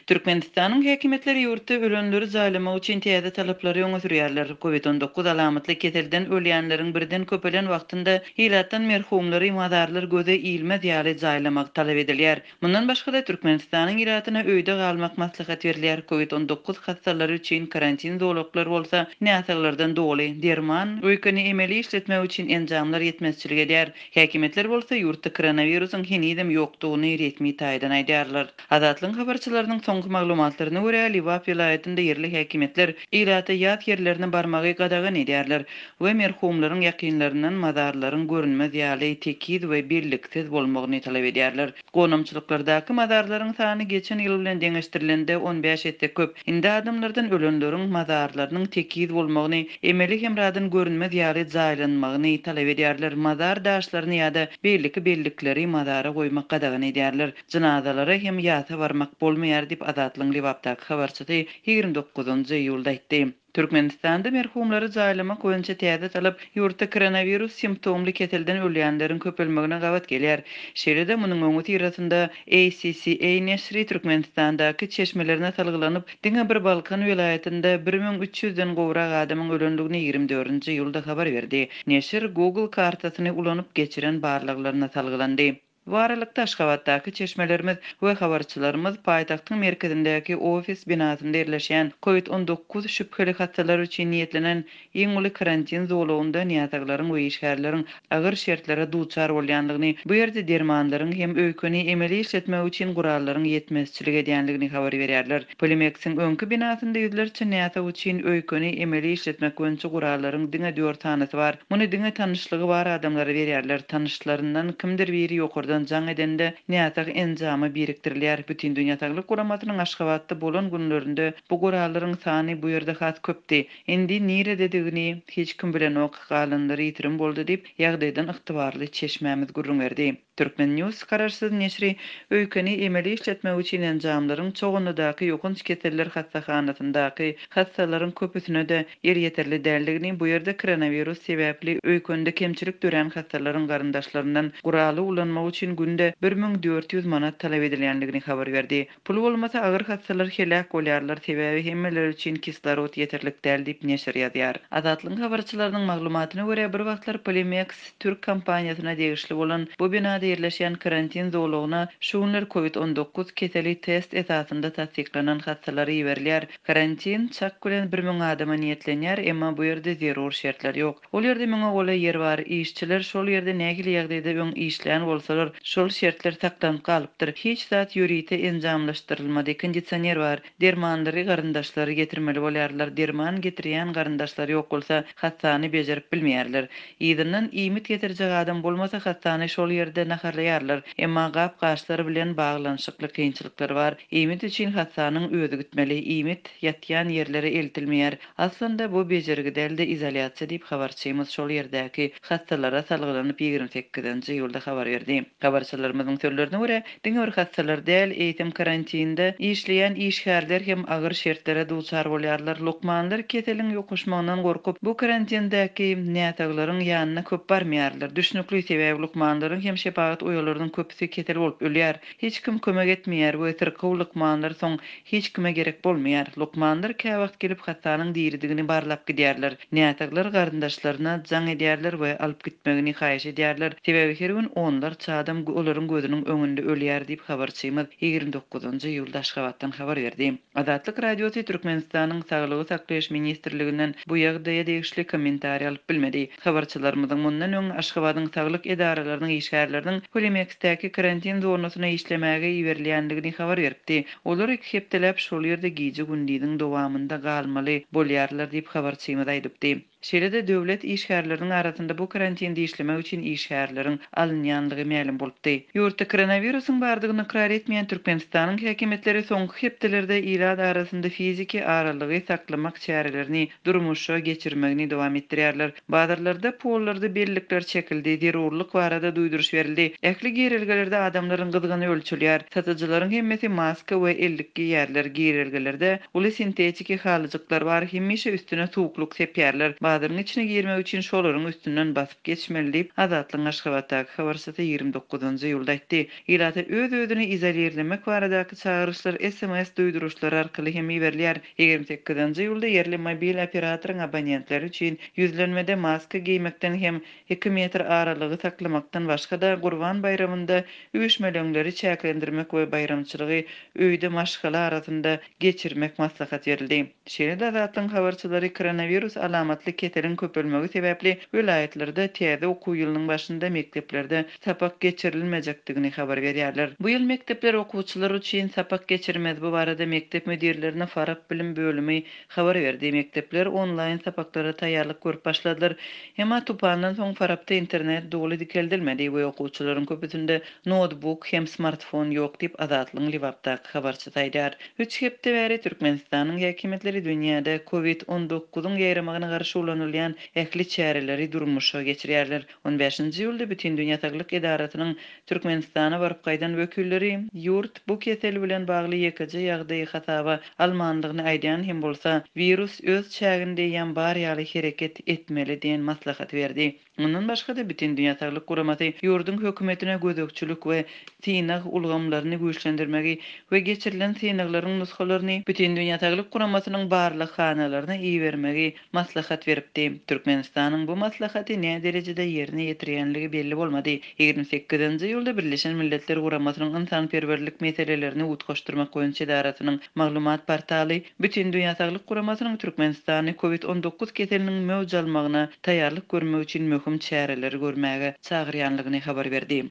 Türkmenistanyň häkimiýetleri ýurtda ölenleri jaýlamak üçin täze talaplary öňe sürýärler. Covid 19 alamatly keselden ölýänleriň birden köpelen wagtynda ilatdan merhumlary mazarlar göze ilmez ýaly jaýlamak talap edilýär. Mundan başga-da, Türkmenistanyň ilatyna öýde galmak maslahat berilýär, Covid 19 hassalary üçin karantin zolaklar bolsa näsaglardan doly, derman, öýkeni emeli işletmek üçin enjamlar ýetmezçilik edýär. Häkimiýetler bolsa ýurtda koronawirusyň henizem ýokdugyny resmi taýdan aýdýarlar. Azatlygyň habarçylarynyň soňky maglumatlaryna görä, Lebap welaýatynda ýerli häkimiýetler ilata ýas ýerlerine barmagy gadagan edýärler we merhumlaryň ýakynlaryndan mazarlaryň görünmez ýaly tekiz we belliksiz bolmagyny talap edýärler. Gonamçylyklardaky mazarlaryň sany geçen ýyl bilen deňeşdirilende 15 esse köp. Indi adamlardan ölenleriň mazarlarynyň tekiz bolmagyny, emeli hemradan görünmez ýaly jaýlanmagyny talap edýärler, mazar daşlaryny ýa-da beýleki bellikleri mazara goýmak gadagan edýärler, jynazalara hem ýasa barmak bolmaýar diýip, Azatlygyň Lebapdaky habarçysy 29 iýulda aýtdy. Türkmenistanda merhumlary jaýlamak boýunça täze talap ýurtda koronawirus simptomly keselden ölýänleriň köpelmegine gabat gelýär. Şeýle-de, munuň öňüsyrasynda ACCA neşiri Türkmenistandaky çeşmelerine salgylanyp, diňe bir Balkan welaýatynda 1300 den gowrak adamyň ölendigini 24-nji iýulda habar berdi. Neşir Google kartasyny ulanyp geçiren barlaglaryna salgylandy. Bu aralykda, Aşgabatdaky çeşmelerimiz we habarçylarymyz paýtagtyň merkezindäki ofis binasynda ýerleşýän Covid 19 şübheli hassalar üçin niýetlenen iň uly karantin zolagynda näsaglaryň we işgärleriň agyr şertlere duçar bolýandygyny, bu ýerde dermanlaryň hem öýkeni emeli işletmek üçin gurallaryň ýetmezçilik edýändigini habar berýärler. Polimeksiň öňki binasynda ýüzlerçe näsag üçin öýkeni emeli işletmek boýunça gurallaryň diňe dört sanysy bar. Muny diňe tanyşlygy bar adamlara berýärler. Tanyşlaryndan kimdir biri ýokardan jaň edende, näsag enjama birikdirilýär. Bütindünýä Saglyk Guramasynyň Aşgabatda bolan günlerinde bu gurallaryň sany bu ýerde has köpdi. Indi nirededigini hiç kim bilenok, galanlary ýitirim boldy diýip, ýagdaýdan ygtybarly çeşmämiz gürrüň berdi. Turkmen. News garaşsyz neşiri öýkeni emeli işletmek üçin enjamlaryň Çoganlydaky ýokanç keseller hassahanasyndaky hassalaryň köpüsine-de elýeterli däldigini, bu ýerde koronawirus sebäpli öýkende kemçilik dörän hassalaryň garyndaşlaryndan guraly ulanmak üçin günde 1400 manat talap edilýändigini habar berdi. Pul bolmasa agyr hassalar heläk bolýarlar, sebäbi hemmeler üçin kislorod ýeterlik däl diýip neşir ýazýar. Azatlygyň habarçylarynyň maglumatyna görä, bir wagtlar Polimeks türk kompaniýasyna degişli bolan bu binada ýerleşýän karantin zolagyna şu günler Covid 19 keseli test esasynda tassyklanan hassalar iberilýär. Karantin çak bilen 1000 adama niýetlenýär, emma bu ýerde zerur şertler ýok. Ol ýerde müňe golaý ýer bar. Işçiler şol ýerde nähili ýagdaýda öň işlän bolsalar, şol şertler saklanyp galypdyr. Hiç zat ýörite enjamlaşdyrylmady. Kondisioner bar. Dermanlary garyndaşlary getirmeli bolýarlar. Derman getirýän garyndaşlary ýok bolsa, hassany bejerip bilmeýärler. Yzyndan iýmit getirjek adam bolmasa, hassany şol ýerde naharlaýarlar. Emma gap-gaçlar bilen baglanyşykly kynçylyklar bar. Iýmit üçin hassanyň özi gitmeli. Iýmit ýatýan ýerlere eltilmeýär. Aslynda bu bejergi däl-de izolýasiýa diýip habarçymyz şol ýerdäki hassalara salgylanyp 28-nji iýulda habar berdi. Habarçylarymyzyň sözlerine görä, diňe bir hassalar däl, eýsem karantinde işleýän işgärler hem agyr şertlere duçar bolýarlar. Lukmanlar keseliň ýokaşmagyndan gorkup, bu karantindäki näsaglaryň ýanyna köp barmaýarlar. Düşnükli, sebäbi lukmanlaryň hem şepagat uýalarynyň köpüsi kesel bolup ölýär. Hiç kim kömek etmeýär we syrkaw lukmanlar soň hiç kime gerek bolmaýar. Lukmanlar käwagt gelip hassanyň diridigini barlap gidýärler. Näsaglar garyndaşlaryna jaň edýärler we alyp gitmegini haýyş edýärler. Sebäbi her gün onlarça adam olaryň gözüniň öňünde ölýär diýip habarçymyz 29-njy iýulda Aşgabatdan habar berdi. Azatlyk Radiosy Türkmenistanyň Saglygy saklaýyş ministrliginden bu ýagdaýa degişli kommentariý alyp bilmedi. Habarçylarymyzyň mundan öň Aşgabadyň saglyk edaralarynyň işgärleriniň Polimeksdäki karantin zonasyna işlemäge iberilýändigini habar beripdi. Olar iki hepdeläp şol ýerde gije-gündiziň dowamynda galmaly bolýarlar diýip, habarçymyz aýdypdy. Şeýle-de döwlet işgärleriniň arasynda bu karantinde işlemek üçin işgärleriň alynýanlygy mälim bolupdy. Ýurtda koronawirusyň bardygyny ykrar etmeýän Türkmenistanyň häkimiýetleri soňky hepdelerde ilat arasynda fiziki aralygy saklamak çärelerini durmuşa geçirmegini dowam etdirýärler. Bazarlarda pollarda bellikler çekildi, zerurlyk barada duýduryş berildi. Ähli girelgelerde adamlaryň gyzgyny ölçelýär. Satyjylaryň hemmesi maska we ellik geýýärler. Girelgelerde uly sintetiki halyjyklar bar, hemişe üstüne suwuklyk sepýärler. Bazaryň içine girmek üçin şolaryň üstünden basyp geçmeli diýip, Azatlygyň Aşgabatdaky habarçysy 29 iýulda aýtdy. Ilata öz-özüni izolirlemek baradaky çagyryşlar sms duýduryşlary arkaly hem iberilýär. 28 iýulda ýerli mobil operatoryň abonentleri üçin ýüzlenmede maska geýmekden hem iki metr aralygy saklamakdan başga-da, Gurban baýramynda üýşmeleňleri çäklendirmek we baýramçylygy öýde maşgala arasynda geçirmek maslahat berildi. Şeýle-de Azatlygyň habarçylary koronawirus alamatly keseliň köpelmegi sebäpli welaýatlarda täze okuw ýylynyň başynda mekdeplerde sapak geçirilmejekdigini habar berýärler. Bu ýyl mekdepler okuwçylar üçin sapak geçirmez. Bu barada mekdep müdirlerine Farap bilim bölümi habar berdi. Mekdepler onlaýn sapaklara taýýarlyk görüp başladylar. Emma tupandan soň Farapda internet doly dikeldilmedi we okuwçylaryň köpüsinde noutbuk hem smartfon ýok diýip, Azatlygyň Lebapdaky habarçysy aýdýar. Üç hepde bäri Türkmenistanyň häkimiýetleri dünýäde Covid on dokuzyň ýaýramagyna garşy ulanylýan ähli çäreleri durmuşa geçirýärler. On bäşinji iýulda Bütindünýä saglyk edarasynyň Türkmenistana baryp gaýdan wekilleri ýurt bu kesel bilen bagly ýekeje ýagdaýy hasaba almandygyny aýdýan hem bolsa, wirus öz çäginde eýýäm bar ýaly hereket etmeli diýen maslahaty berdi. Mundan başga-da, Bütindünýä saglyk guramasy ýurduň hökümetine gözegçilik we synag ulgamlaryny güýçlendirmegi we geçirilen synaglaryň nusgalaryny Bütindünýä saglyk guramasynyň barlaghanalaryna ibermegi maslahat beripdi. Türkmenistanyň bu maslahaty näderejede ýerine ýetirýänligi belli bolmady. 28 iýulda Birleşen Milletler Guramasynyň Ynsanperwerlik meselelerini utgaşdyrmak boýunça edarasynyň maglumat portaly Bütindünýä Saglyk Guramasynyň Türkmenistany Covid 19 keseliniň möwç almagyna taýýarlyk görmek üçin möhüm çäreleri görmäge çagyrýanlygyny habar berdi.